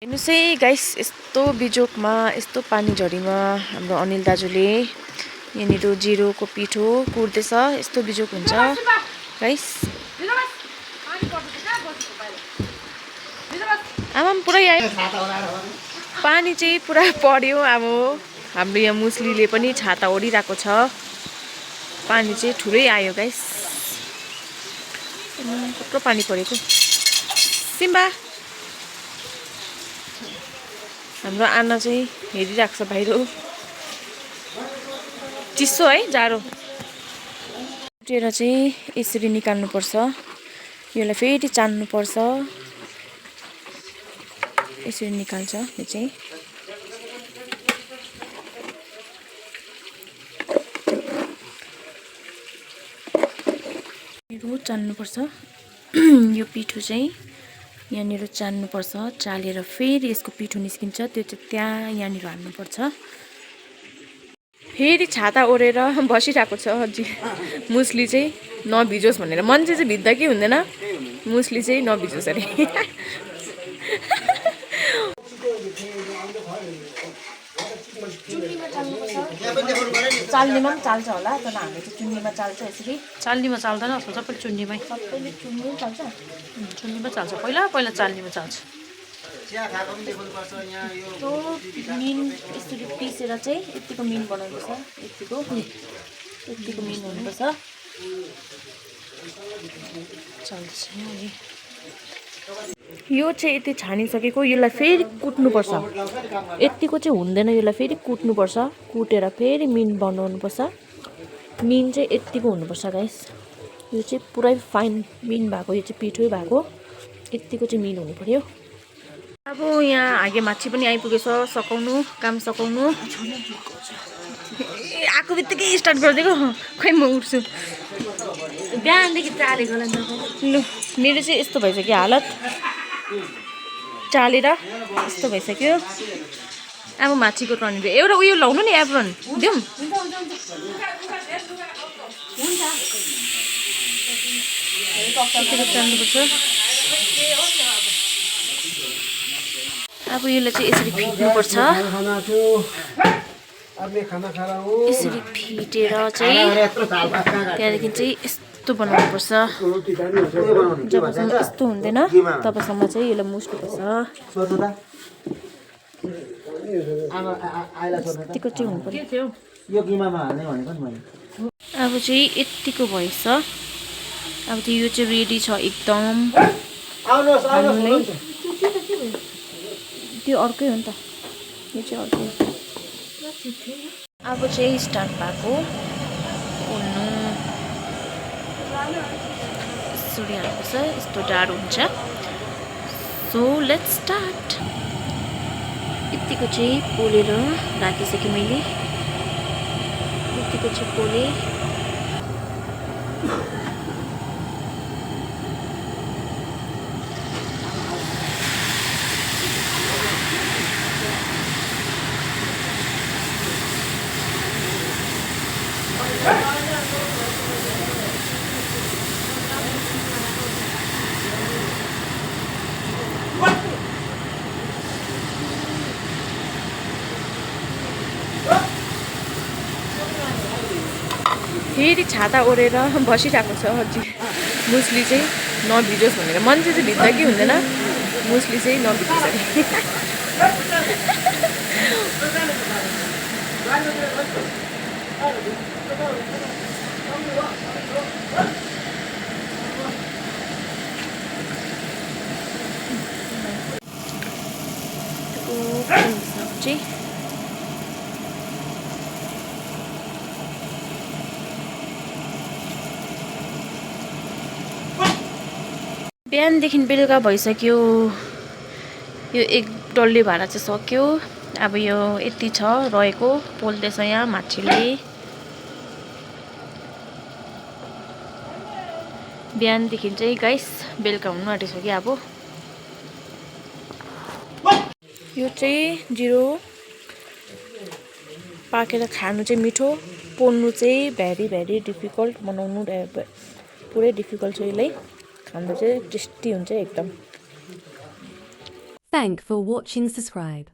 हेर्नुस् है गाइस, यस्तो बिजोकमा यस्तो पानी झरीमा हाम्रो अनिल दाजुले यहाँनिर जिरोको पिठो कुर्दैछ। यस्तो बिजोक हुन्छ गाइस। आमा पुरै आयो, पानी चाहिँ पुरा पर्यो। अब हाम्रो यहाँ मुस्लीले पनि छाता ओढिरहेको छ। पानी चाहिँ ठुलै आयो गाइस। कत्रो पानी परेको। सिम्बा हाम्रो आना चाहिँ हेरिरहेको छ बाहिर। चिसो है, जाडो। उठेर चाहिँ यसरी निकाल्नुपर्छ। यसलाई फेरि चान्नुपर्छ। यसरी निकाल्छ यो चाहिँ। चान्नुपर्छ यो पिठो चाहिँ यहाँनिर चान्नुपर्छ। चालेर फेरि यसको पिठो निस्किन्छ, त्यो चाहिँ त्यहाँ यहाँनिर हाल्नुपर्छ। फेरि छाता ओढेर बसिरहेको छ मुस्ली चाहिँ नभिजोस् भनेर। मान्छे चाहिँ भिज्दा के हुँदैन, मुस्ली चाहिँ नभिजोस् अरे। चाल्नीमा पनि चाल्छ होला, तर हामी चाहिँ चुन्नीमा चाल्छ यसरी। चाल्नीमा चाल्दैन, सबैले चुन्नीमै। सबैले चुन्नी चाल्छ, चुन्नीमा चाल्छ। पहिला चाल्नीमा चाल्छ। मिन यसरी पिसेर चाहिँ यतिको मिन बनाउनुपर्छ। यतिको मिन हुनुपर्छ। चाल्छ यो चाहिँ यति छानिसकेको, यसलाई फेरि कुट्नुपर्छ। यतिको चाहिँ हुँदैन, यसलाई फेरि कुट्नुपर्छ। कुटेर फेरि मिन बनाउनुपर्छ। मिन चाहिँ यतिको हुनुपर्छ गाइस। यो चाहिँ पुरै फाइन मिन भएको, यो चाहिँ पिठो भएको। यतिको चाहिँ मिन हुनु पर्यो। अब यहाँ हागे माछी पनि आइपुगेछ। सकाउनु, काम सकाउनु। आएको बित्तिकै स्टार्ट गरिदिएको। खै म उठ्छु। बिहानदेखि चालेको लु, मेरो चाहिँ यस्तो भइसक्यो हालत। चालेर यस्तो भइसक्यो। अब माछीको टर्न। एउटा उयो लाउनु नि, एप्रोन दिउँ। चाल्नुपर्छ। अब यसलाई चाहिँ यसरी फिट्नुपर्छ। यसरी फिटेर चाहिँ त्यहाँदेखि चाहिँ यस्तो बनाउनुपर्छ। जबसम्म यस्तो हुँदैन तबसम्म चाहिँ यसलाई मुस्नुपर्छ। यतिको चाहिँ हुनु पर्यो। अब चाहिँ यतिको भएछ। अब चाहिँ यो चाहिँ रेडी छ एकदम। त्यो अर्कै हो नि त, यो चाहिँ अर्कै हो। अब चाहिँ स्टार्ट भएको पोल्नु। यसरी हाल्नुपर्छ, यस्तो डाडो हुन्छ। So let's start. यतिको चाहिँ पोलेर राखिसकेँ मैले। यतिको चाहिँ पोलेँ। फेरि छाता ओढेर बसिरहेको छ मुस्ली चाहिँ नभिजोस् भनेर। मान्छे चाहिँ भिज्दा के हुँदैन, मुस्ली चाहिँ नभिजोस् अरे। चाहिँ बिहानदेखि बेलुका भइसक्यो। यो एक डल्ले भाँडा चाहिँ सक्यो। अब यो यति छ रहेको, पोल्दैछ यहाँ माछीले। बिहानदेखि चाहिँ गाइस बेलुका हुनु आँटिसक्यो। अब यो चाहिँ जिरो पाकेर खानु चाहिँ मिठो, पोल्नु चाहिँ भेरी डिफिकल्ट। बनाउनु पुरै डिफिकल्ट छ। यसलाई खानु चाहिँ टेस्टी हुन्छ एकदम। Thank for watching. Subscribe.